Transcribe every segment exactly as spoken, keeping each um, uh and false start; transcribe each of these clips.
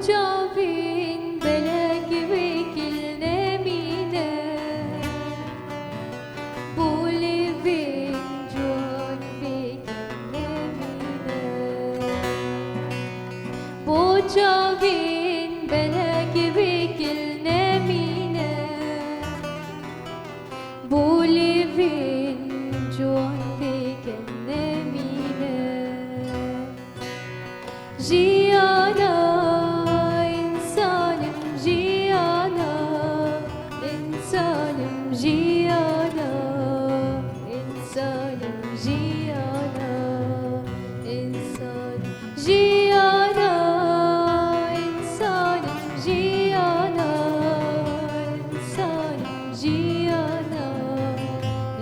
Çavên belek vêkil nemîne, bolê vên ciwan vêkil nemîne. Bo çavên belek vêkil nemîne, bolê vên ciwan vêkil nemîne. Jiyana, insanim jiyana, insanim jiyana, insanim jiyana, insanim jiyana, insanim jiyana, insanim jiyana,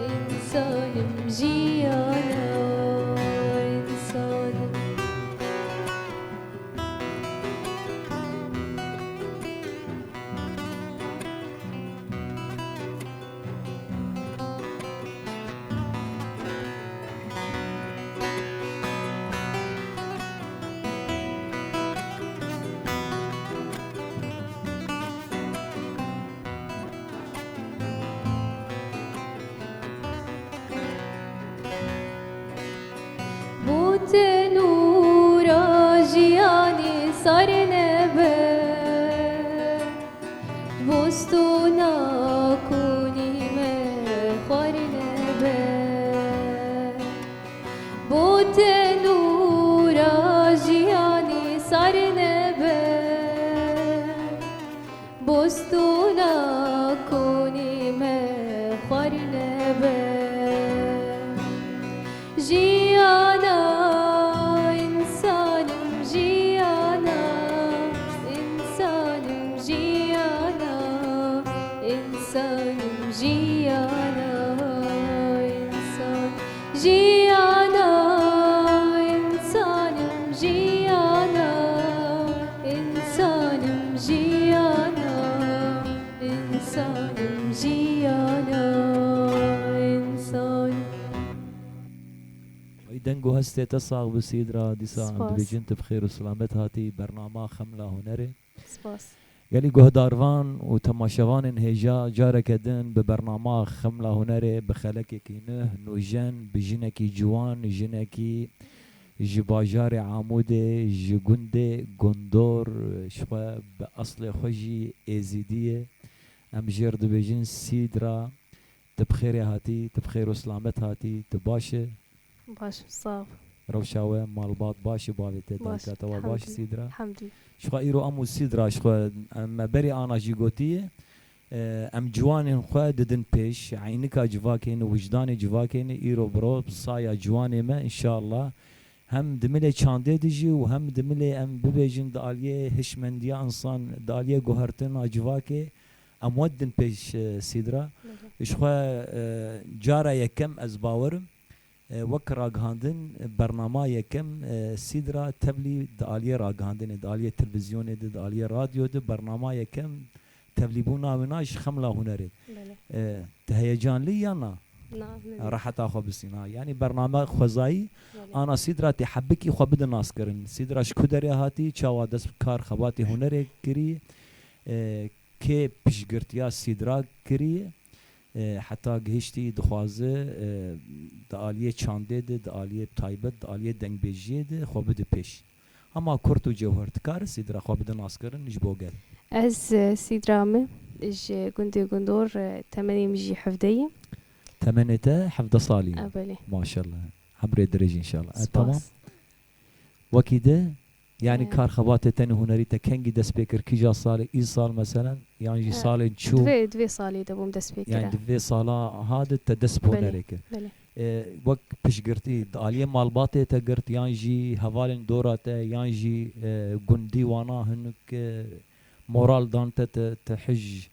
insanim jiyana, insanim. Bo te nûra jiyanê sar nebe, bostona konî me xwar nebe. Bo te nûra jiyanê sar nebe, bostona konî me xwar nebe. Jiyana, insanim jiyana, insanim jiyana, insanim jiyana, insan jiyana, insanim jiyana, insanim jiyana, insanim jiyana, insanim. Ay deng û hestê te sax bi Sîdra, dîsa em Spas. Dibêjin tu bi xêr û silamet hatî bernama Xemla Hunerê. Spas. Gelî guhdarvan û temaşevanên hêja careke din bi bernama Xemla Hunerê bi xelekekî nuh, nûjen, bi jinekî ciwan, jinekî ji bajarê Amûdê, ji gundê Gundor, ji xwe bi eslê xwe jî Êzîdî ye. Em jê re dibêjin Sîdra, tu bi xêrê hatî, tu bi xêr û silamet hatî, tu baş e? Baş, sağ ol. Rewşa we, malbat baş e, bavê te, Baş, dayika te wa baş, elhamdülillah. Sîdra? Elhamdülillah. Ji xwe îro em û Sîdra ji xwe, em me berê ana jî gotiye, e, em ciwanên xwe didin pêş, eynika civakê ne, wijdanê civakê ne, îro biro saya ciwanê me, înşallah. Hem di milê çandê de jî û hem di milê em bibêjin di aliyê hişmendiya însan, di aliyê guhertina civakê, em we didin pêş, e, Sîdra. Belê. Ji xwe, e, cara yekem ez bawerim, e, wek ragihandin, e, bernama yekem, e, Sîdra tevlî di aliyê ragihandinê, di aliyê televîzyonê de, di aliyê radyo de, bernama yekem tevlîbûna wina ji Xemla Hunerê. Belê. E, tu heyecanlî ya na? Na, ne. Reheta xwe bisîn, ha. Yanî bername xwezayî, Belê. Ana Sîdra tê hebikî xwe bide naskirin. Sîdra ji ku derê hatî, çawa dest bi kar xebatê hunerê kirî, e, kê piştgirtiya Sîdra kiriye, e, heta gihiştî dixwaze, e, di aliyê çandê de, di aliyê taybet, di aliyê dengbêjiyê de xwe bide pêş. Hema kurt û cewher dikare Sîdra xwe bide naskirin ji bo gel. Ez, e, Sîdra me, ji gundê Gundor, e, temenê min jî hevdeh ye. Temenê te hevdeh salî ye? E, belê. Maşallah. Hemrê dirêj înşallah. E, Spas. Tamam. Wekî de, yanî Ee, kar xebatê tenê hunerî te kengî dest pê kir? Kîja salê? Îsal meselen? Yan jî Ee, salên çû? Divê, divê salê de bûm dest pê kira. Yanî di vê sala ha de te dest bi Belê, hunerê kir. Belê. Ee, wek piştgirtî, di aliyê malbatê te girt, yan jî hevalên dora te, yan jî, e, gundî wana hinik, e, moral dan te, te, te hij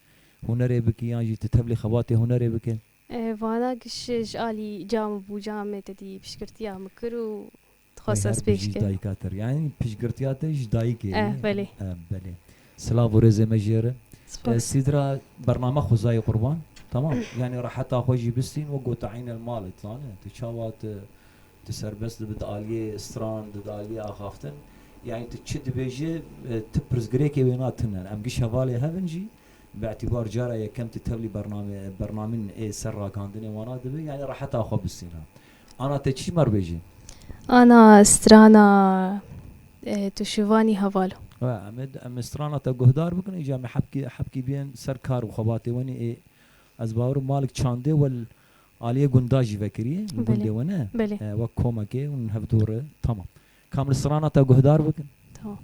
hunerê bikî, yan jî tu tevlî xebatê hunerê bikî? E, vana giş ji alî ca min bû, ca me tedî piştgirtiya min kir û dixwest ez pêş kerim. Dayika te re. Yanî piştgirtiya te ji dayikê ye? Eh, belê. Eh, belê. Silav û rêzê me jê re. Spas. Eh, Sîdra, bername xwezayî qurban. Tamam. Yanî reheta xwe jî bistîn, wek got te eynel mal e, zanî. Tu çawa tu, tu serbest dibe di aliyê stran, di, di aliyê axaftin. Yani tu çi dibêjî, e, tu pirsgirêkê wêna tune. Em giş hevalê hev in jî, bi îtibar cara yekem tu tevlî bername-, bernamên ê ser ragihandinê wana dibe, yani reheta xwe bisîne. Ana te çi mar bêjî? Ana strana, e, tu şivanî hevalo. Wa, em ê, em ê strana te guhdar bikin, îca em ê hebkî, hebkî biyên ser kar û xebatê wenî ê, ez bawer im Malik Çandê wel aliyê gunda jî vekiriye, Belê. Gundê we ne? Belê. E, wek komekê hûn hevdû re, tamam. Kamil strana te guhdar bikin. Tamam.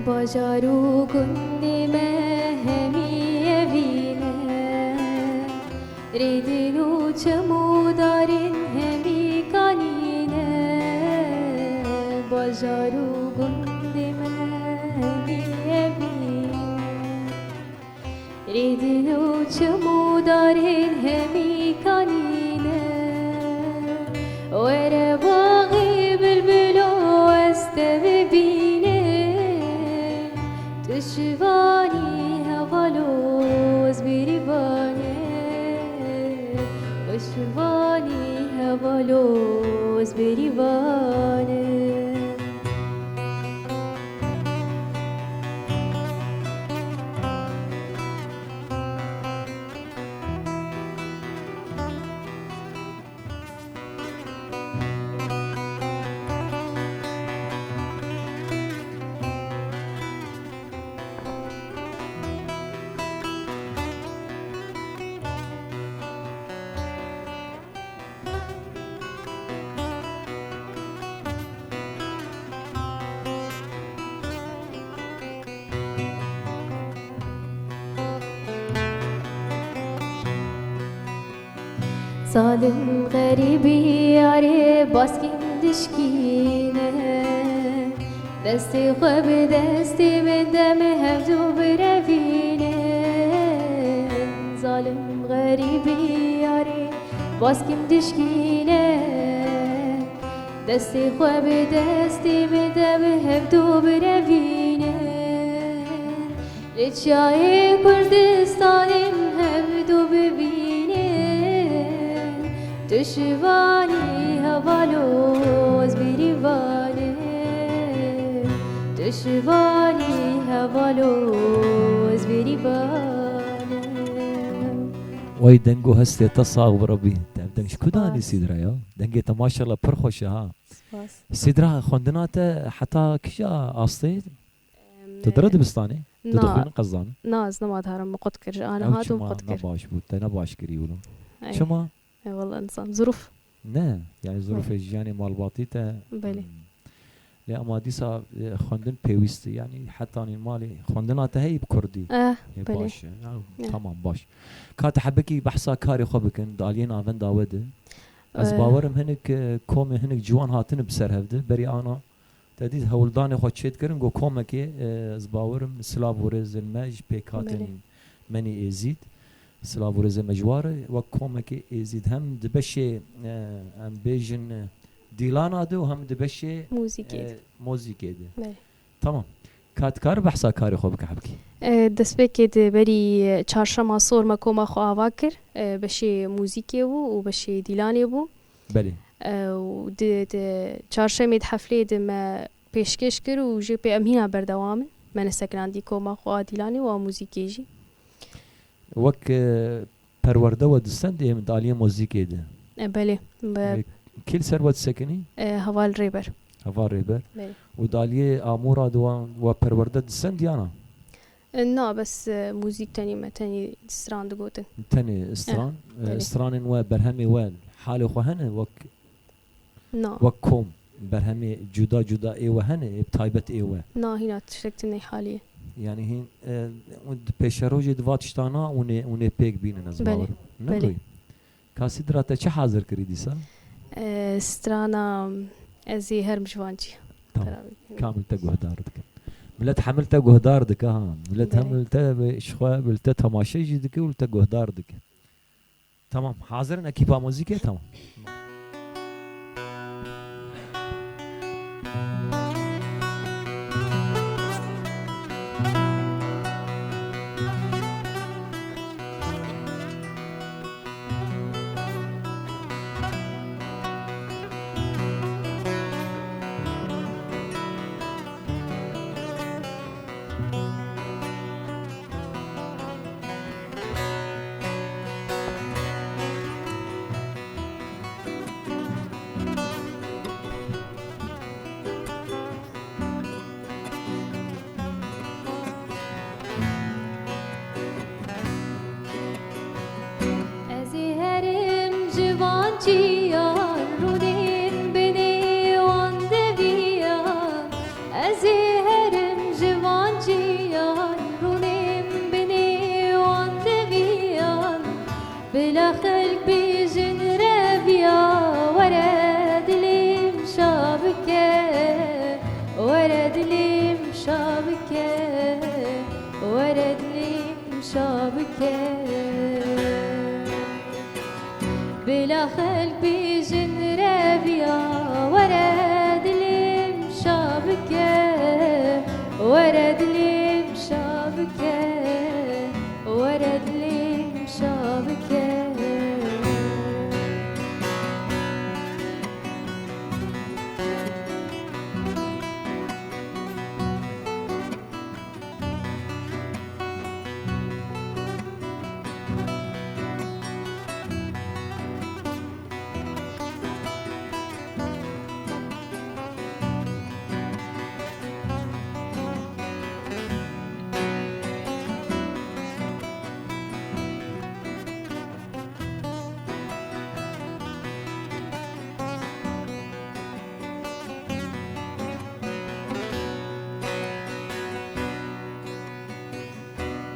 Bajar û gundê me hemî evî ne, rêdin û çem û darên hemî kanî ne. Bajar û gundê me hemî evî ne, rêdin û çem û darên hemî kanî ne. Were baxê bilbilo ez te bibînim. Tu şivanî hevalo ez bêrîvan im. Tu şivanî hevalo ez bêrîvan im. Zalim xerîbî yarê baskîn dişkîne. Destê xwe bi destê min de, min hevdû birevîne. Zalim xerîbî yarê baskîn dişkîne. Destê xwe bi destê min de, min hevdû birevîne. Li çiyayê Kurdistanê hevdû bibînin. Tu şivanî hevalo ez bêrîvan im. Tu şivanî hevalo ez bêrîvan im. Wey dengo hestê te sax bi Rebî. Te ev deng ji ku danî Spas. Sîdra ya? Dengê te maşallah pir xweş e ha. Spas. Sîdra xwendina te heta kîja astê? Em, Tu dire dibistanê? Tu na, dixwînin qezan? Na, ez nema diherim, min qut kir. Ji ana hat û min qut kir. Ew çima ne baş bû, te ne baş kirî wilo. Ey. Çima? Ey, walla insan. Zuruf. Ne, yani zurufê Belê. Jiyanê malbatî te. Belê. Hmm. Lê ama dîsa, e, xwendin pêwîst e, yani hetanî malê xwendina te heyî bi kurdî. Eh, Ê, belê. Baş e. Ya, Eh. Tamam, baş. Ka te hebekî behsa karê xwe bikin, di aliyê navenda we de. Ez Eh. bawerim hinek, e, komê hinek ciwan hatine bi ser hevdi. Berî ana Te dît hewldanê xwe çêdikirin, got komekê, e, ez bawerim silav û rêzên me ji pêkhatên Belê. Menî Êzîd, silav û rêzên me ji wa re, wek komekê Êzîd hem di beşê, e, em bêjin, e, dîlana de û hem di beşê, Muzîkê e, de. Mozîkê de. Belê. Tamam. Ka dikare behsa karê xwe bike hebkî? E, destpêkê de berî, e, çarşema sor me koma xwe ava kir. E, beşê muzîkê bû û beşê dîlanê bû. Belê. E, û di, di çarşemê di hefleyê de me pêşkêş kir û jê pê em hîna berdewam in. Me nesekinandî koma xwe a dîlanê û a muzîkê jî. Wek, e, perwerde we distendê em di aliyê muzîkê de? E, belê. Be- E, kê li ser we disekinî? E, heval Rêber. Heval Rêber. Belê. Û di aliyê amûra de wan we perwerde distend ya na? E, na, bes, e, muzîk tenî me, tenî stran digotin. Tenê stran, Eh, e, belê. Stranên we, berhemê we, halê xwe hene wek, Na. Wek kom, berhemê cuda cuda ê we hene, ê taybet ê we? Na, hîna tiştek tune halî. Yani hîn, e, û di pêşerojê di va tiştana hûn ê, hûn ê pêk bînin, ez Belê, bawer im. Ne belê. Ka Sîdra, te çi hazir kirî dîsa? E, strana Ez ê herim ji van cî. Tamam. Beraber. Kamil te guhdar dikin. Millet hemil te guhdar dike ha. Millet Belê. hemil te bi, ji xwe bi te temaşe jî dike û li te guhdar dike. Tamam. Hazir in ekîpa muzîkê? Tamam. Ez ê herim ji van çiyan rûnên binê wan deviyan. Ez ê herim ji van çiyan rûnên binê wan deviyan. Bila xelk bêjin reviya, were dilê min şa bike, were dilê min şa bike, were dilê min şa bike. Bila xelk bêjin reviya, were dilê min şa bike, were dilê min şa bike. Were dilê min şa bike.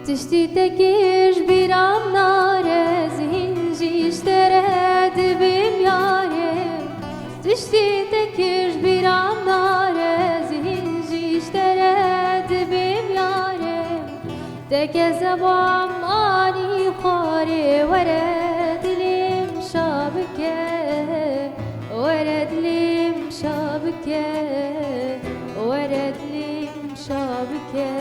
Tiştî tekê ji bîra min nare, ez hîn jî ji te re dibêm yare. Tiştî tekê ji bîra min nare, ez hîn jî ji te re dibêm yare. Te kezeba min anî xwarê, were dilê min şa bike, were dilê min şa bike, were dilê min şa bike.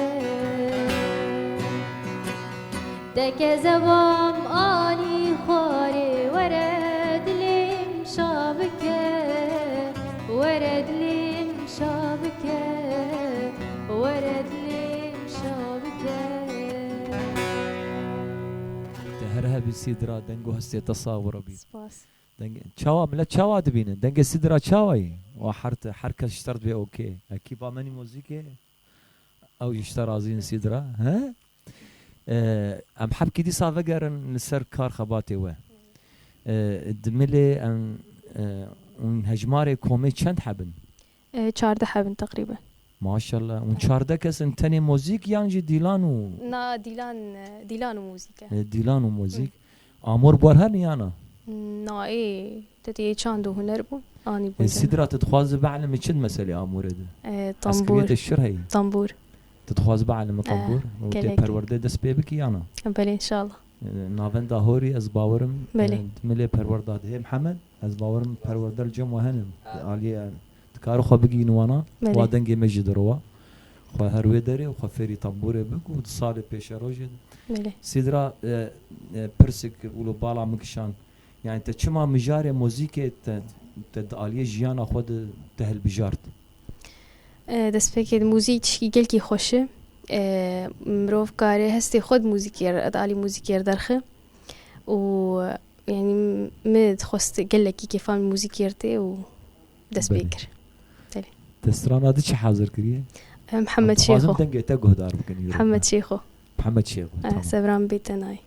Te kezeba min anî xwarê, were dilê min şa bike, were dilê min şa bike, were dilê min şa bike. Te her hebî Sîdra, deng û hestê te sax bû Rebî. Spas. Deng, çawa, millet çawa dibînin? Dengê Sîdra çawa ye? Wa her, her kes ji te re dibê okey. Ekîpa me nî muzîkê, ew jî ji te razî in Sîdra, he? E, em hebkî dîsa vegerin li ser kar xebatê we. E, di milê em, e, hûn hejmarê komê çend heb in? E, çardeh heb in teqrîben. Maşallah. Hûn çardeh kes in tenê muzîk yan jî dîlan û Na, dîlan, e, dîlan û muzîk e. E, dîlan û muzîk. Amûr bar hene ya na? Na, ê, te dê çand û huner bûn, anî bûn. E, Sîdra, tu dixwazî bielmî çi di meselê amûrê de? E, tambûr. Eskiriyete şir heye. Tambûr. Tu dixwazî bielmî E, tambûr û tê gelekî. perwerdê dest pê bikî ya na? E, belê, înşallah. E, navenda horî ez bawerim, Belê. e, di milê perwerda de hê Mihemed, ez bawerim perwerde li cem we hene. Di aliyê Dikare xwe bigihîne wana, Belê. wa dengê me jî dirowa. Xwe her wê derê û xwe fêrî tambûrê bik û di salê pêşerojê de. Belê. Sîdra, e, e, pirsik wilo bala min kişand. Yani te çima mijarê muzîkê te, te di aliyê jiyana xwe de te hilbijart? E, destpêkê di muzîk tişkî gelkî xweş e. E, mirov kare hestê xwe di muzîkê re, di alî muzîkê re derxe. Û, yani, min dixwest gelekî kêfa min muzîkê re tê û dest pê Belê. kir. Belê. Te strana di çi hazir kiriye? Em Mihemed Em dixwazin Şêxo. dengê te guhdar bikin, yûro. Mihemed Şêxo. Mihemed Şêxo, Eh, tamam. Sevran bê tenayî.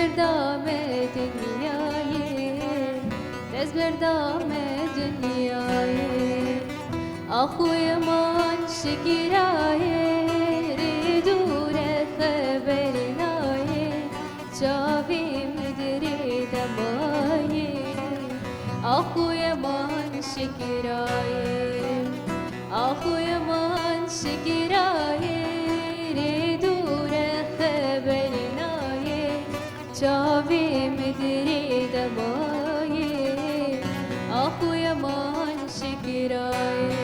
Berda me dinyayê, dest berda me dinyayê. Axuyê man şikirayê, rê dûre xeber nayê. Çavê min dirê de mayê, axuyê man şikirayê. Axuyê man şikirayê, rê dûre xeber nayê. Çavê min dirê de mayê, axuyê man şikirayê.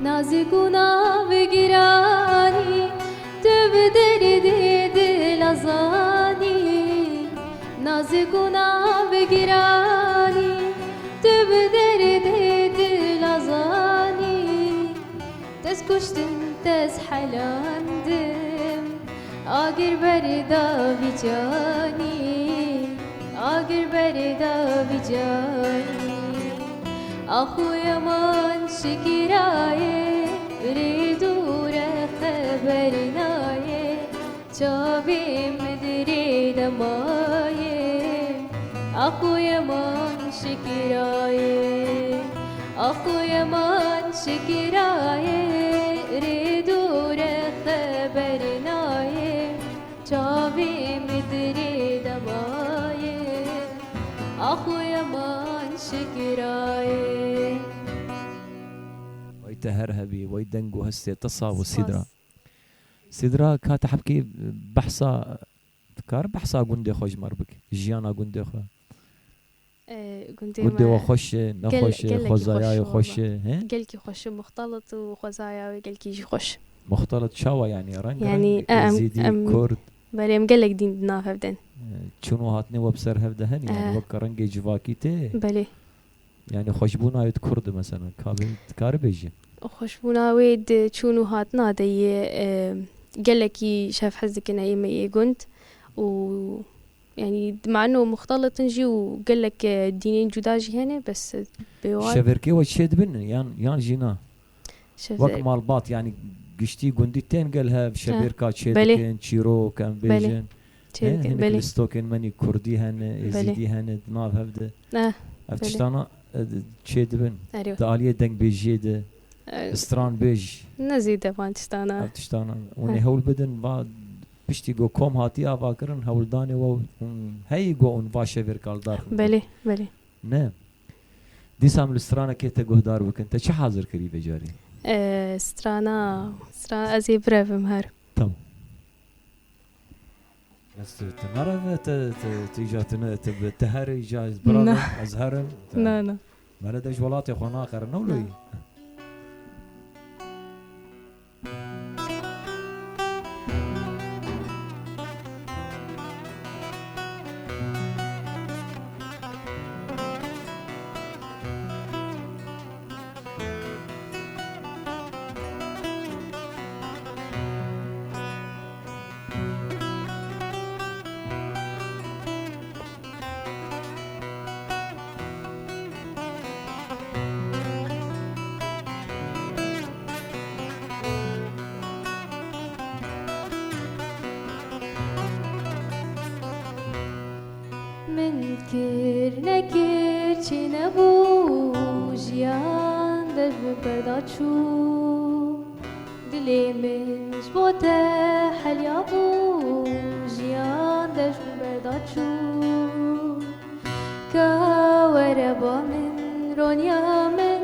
Nazik û navgiranî, tu bi derdê dila zanî. Nazik û navgiranî, tu bi derdê dila zanî. Te ez kuştim, te ez helandim. Agir berda vî canî, agir berda vî canî. Axuyê man şikirayê, rê dûre xeber nayê. Çavê min dirê de mayê, axuyê man şikirayê. Axuyê man şikirayê, rê dûre xeber nayê. Çavê min dirê de mayê, axuyê man şikirayê. Wey te her hebî, wey deng û hestê te sax û Spas. Sîdra. Sîdra, ka te hebkî behsa, dikar behsa gundê xwe ji me re bike, jiyana gundê xwe. E, gundê Gundê me we xweş e, ne gel-, xweş e, gelekî xwezaya xweş, wê xweş wala. E, he? Gelkî xweş e, muxtelit û xwezaya wê gelkî jî xweş. Muxtelit çawa, yanî reng Yanî, reng, em, Êzîdî, em, Kurd? Belê, em gelek dîn di nav hev de ne. E, çûn û hatinê we bi ser hev de hene, yanî E. wek rengê civakî tê. Belê. Yanî xweşbûna wê di Kurd e mesela, ka bê, dikare bêjî? Xweşbûna wê di çûn û hatina de yê, e, gelekî ji hev hez dikin ê me yê gund û Yanî, di mano muxtelitin jî û gelek, e, dînên cuda jî hene, bes, e, bê wan Şevêrkê we çêdibin yan, yan jî na? Şevêr- Wek malbat, yanî giştî gundî tên gel hev, Ha, şevêrka çê belê. dikin, çîrok, em Belê. bêjin. Çê He, dikin, hinek belê. listokên me nî kurdî hene, Belê. êzîdî hene, di nav hev de. Eh, Ev belê. tiştana, e, çêdibin. Erê. Di aliyê dengbêjiyê de, E, stranbêj. Ne zêde van tiştana. Ev tiştana. Hûn ê Heh. hewl bidin, va piştî ku kom hatiye avakirin, hewldanê we hûn heyî ku hûn va şevêrka li dar xin. Belê, belê. Ne. Dîsa em li stranekê te guhdar bikin. Te çi hazir kirî vê carî? E, strana, strana ez ê birevim her. Tamam. Ez tu, tu nereve, te, te, tu îca tu ne, tu bi, tu herî îca ez birevim, Na. ez herim. Te Na, na. Mele de ji welatê xwe naqerin, ne wilo Na. yî? Min kir nekir çênebû, jiyan dev min berda çû. Dilê min ji bo te helya bû, jiyan dev min berda çû. Ka were ba min, roniya min,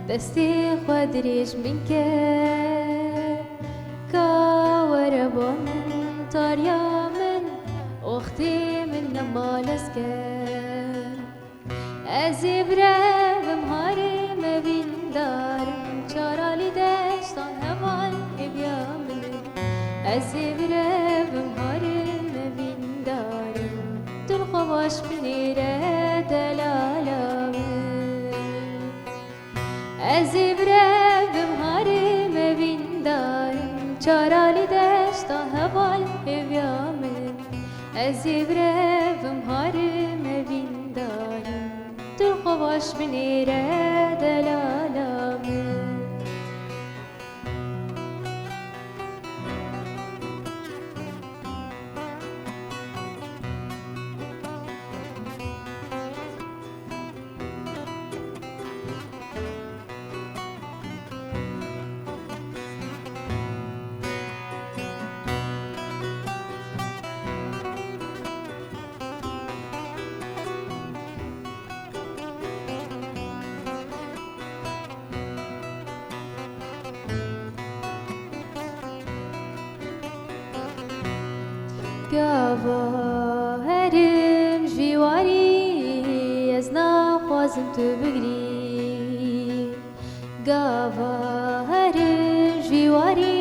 destê xwe dirêj min ke. Ka were ba min, tariya min, wextê min nema lez ke. Ez ê birevim harim, evîndarim, çara lî deştan heval hêviya min e. Ez ê birevim harim, Baş binêre delala min. Ez ê birevim harim evîndarim, çara lî deşta heval hêviya min. Ez ê birevim harim evîndarim, tu xwe baş binêre delala min. Gava herim ji vî warî, ez naxwazim tu bigirî. Gava herim ji vî warî,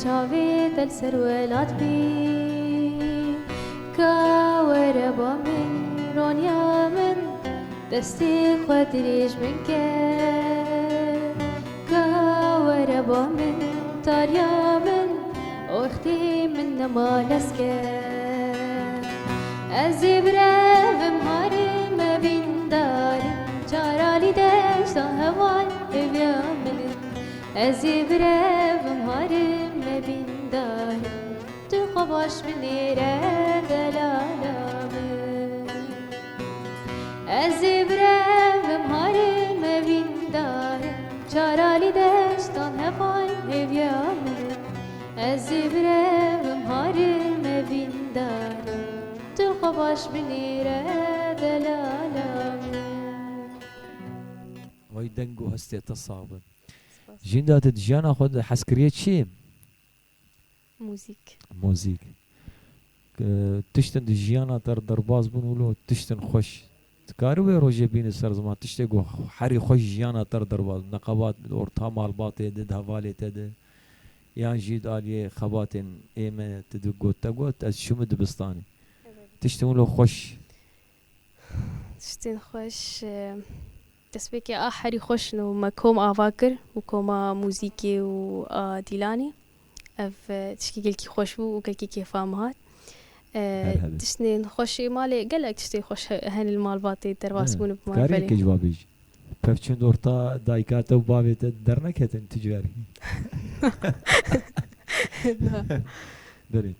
çavê te li ser welat bî. Ka were ba min, roniya min, destê xwe dirêj min ke. Ka were ba min, tariya min, wextê min nema lez ke. Ez ê birevim harim evîndarim, çara lî deşta heval hêviya min. Ez ê birevim harim evîndarim, tu xwe baş binêre delala min. Ez ê birevim harim evîndarim, çara lî deştan heval hêviya min. Ez ê birevim harim evîndarim, tu xwe baş binêre delala min. Vay deng û hestê te sax bin. Spas. Jînda, tu di jiyana xwe de hez kiriye çi? Muzîk. Muzîk. Ke tiştin di jiyana te re derbas bûn wilo tiştin xweş. Dikarî wê rojê bînî ser ziman tiştê ku herî xweş jiyana te re derbas bûn. Neqebat orta malbatê de, di hevalê te de. Yan jî di aliyê xebatên ê me tu di got te got, ez çûme dibistanê. Evet. Tiştin wilo xweş. Tiştên xweş, e, destpêkê a herî xweş in û me kom ava kir û koma muzîkê û a dîlanê. Ev, e, tişkî gelkî xweş bû û gelkî kêfa min hat. E, Her hebî. Tiştên xweş ê malê, gelek tiştên xweş he-, hene li malbatê derbas bûne bi me. Karî belê. Yekê ji wa bêjî. Pevçûn orta dayika te û bavê te derneketin tu ciwerî. Na. Belê.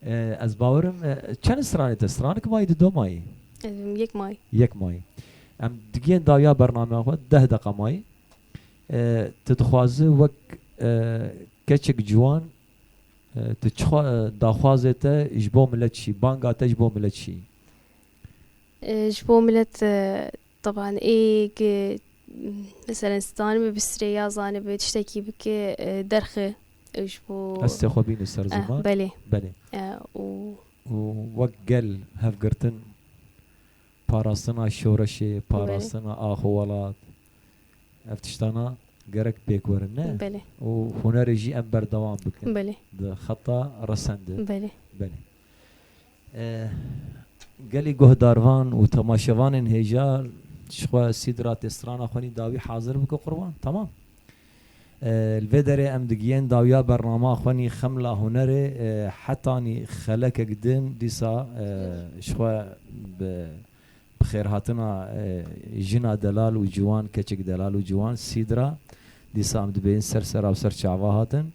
E, ez bawerim, e, çend stranê te? Stranik mayî, di do mayî? Em, yek mayî. Yek mayî. Em digihên dawiya bernameya xwe, deh deqa mayî. E, tu dixwazi wek, e, keçik ciwan, e, tu çixwa, e, daxwazê te ji bo milet çi? Banga te ji bo milet çi? E, ji bo milet, e, Teban ê, e, mesela, zanibe bi strê ya zanibe tiştekî bike, e, derxe, e, ji bo Hestê xwe bîne ser, eh, ziman. Belê. Belê. E, û Û wek gel hevgirtin, parastina şoreşê, Belê. Parastina ax û welat, ev tiştana gerek pêk werin, ne? Belê. Û hunerê jî em berdewam bikin. Belê. Di xeta resen de. Belê. Belê. E, gelî guhdarvan û temaşevanên hêja, ji xwe Sîdra tê strana xwe nî dawî hazir bike qurban. Tamam. E, li vê derê em digiyên dawiya bernama xwe nî xemla hunerê, e, hetanî xelekek din dîsa, e, ji xwe bi, bi xêrhatina, e, jina delal û ciwan, keçik delal û ciwan, Sîdra, dîsa em dibêjin ser sera û ser çava hatin.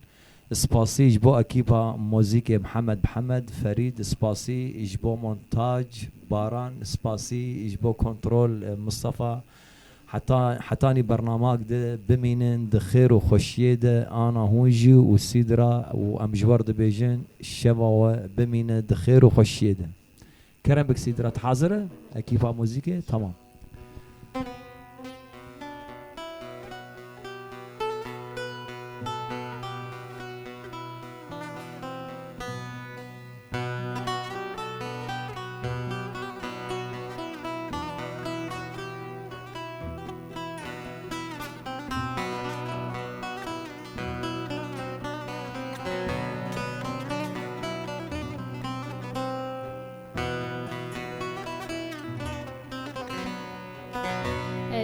Spasî ji bo ekîpa muzîkê Mihemed Mihemed, Ferîd, spasî ji bo montaj Baran, spasî ji bo kontrol, e, Mistefa. Heta, hetanî bernamak de bimînin di xêr û xweşiyê de, ana hûn jî û Sîdra û em ji we re dibêjin şeva we bimîne di xêr û xweşiyê de. Kerem bik Sîdra, tu hazir e? Ekîpa muzîkê, tamam.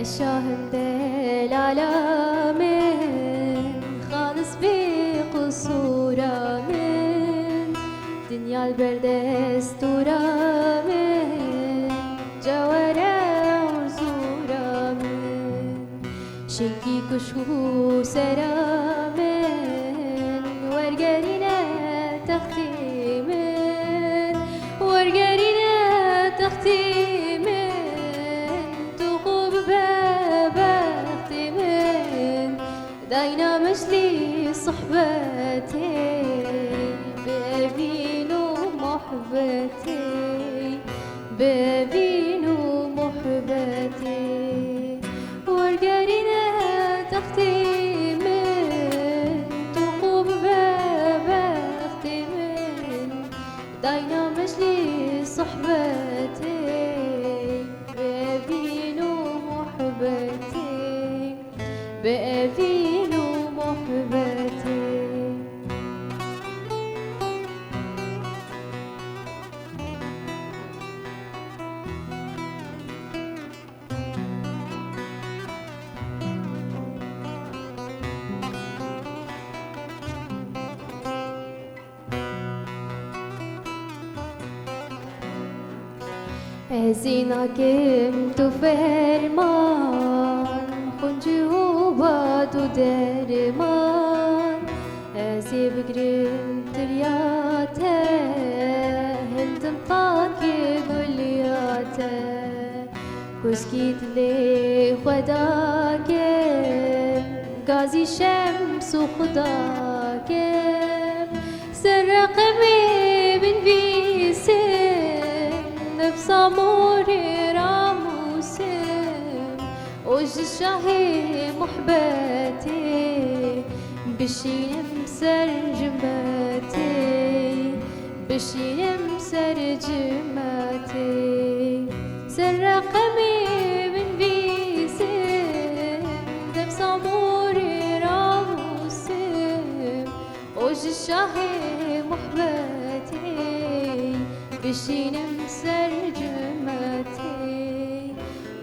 Şahim delala min, xalis bî qusûra min, dinya li ber destûra min, cewere û zûra min. Şêkî kuşk û sera min, wergerîne textê min, wergerîne textê min, tu xwe bibe bextê min. Dayna meclî sohbetê, bi evîn û muhbetê, bi evîn û muhbetê. Wergerîne textê min, tu xwe bibe bextê min. Dayna meclî sohbetê, bi evîn û muhbetê, bi evîn û muhbetê. Ez ê nakim tu ferman, xunci û bad û derman. Ez ê bigrim tiriya te, hildim takê guliya te. Kuskî dilê xwe dakim, gazî şems û xudakim. Ser reqemê binvîsim, nefsa morê ramûsim. Û ji şahê muhbetê, bişînim ser cimetê, bişînim ser cimetê. Ser reqemê binvîsim, nefsa morê ramûsim. Û ji şahê muhbetê, bişînim ser cimetê,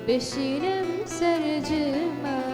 bişînim ser cimetê.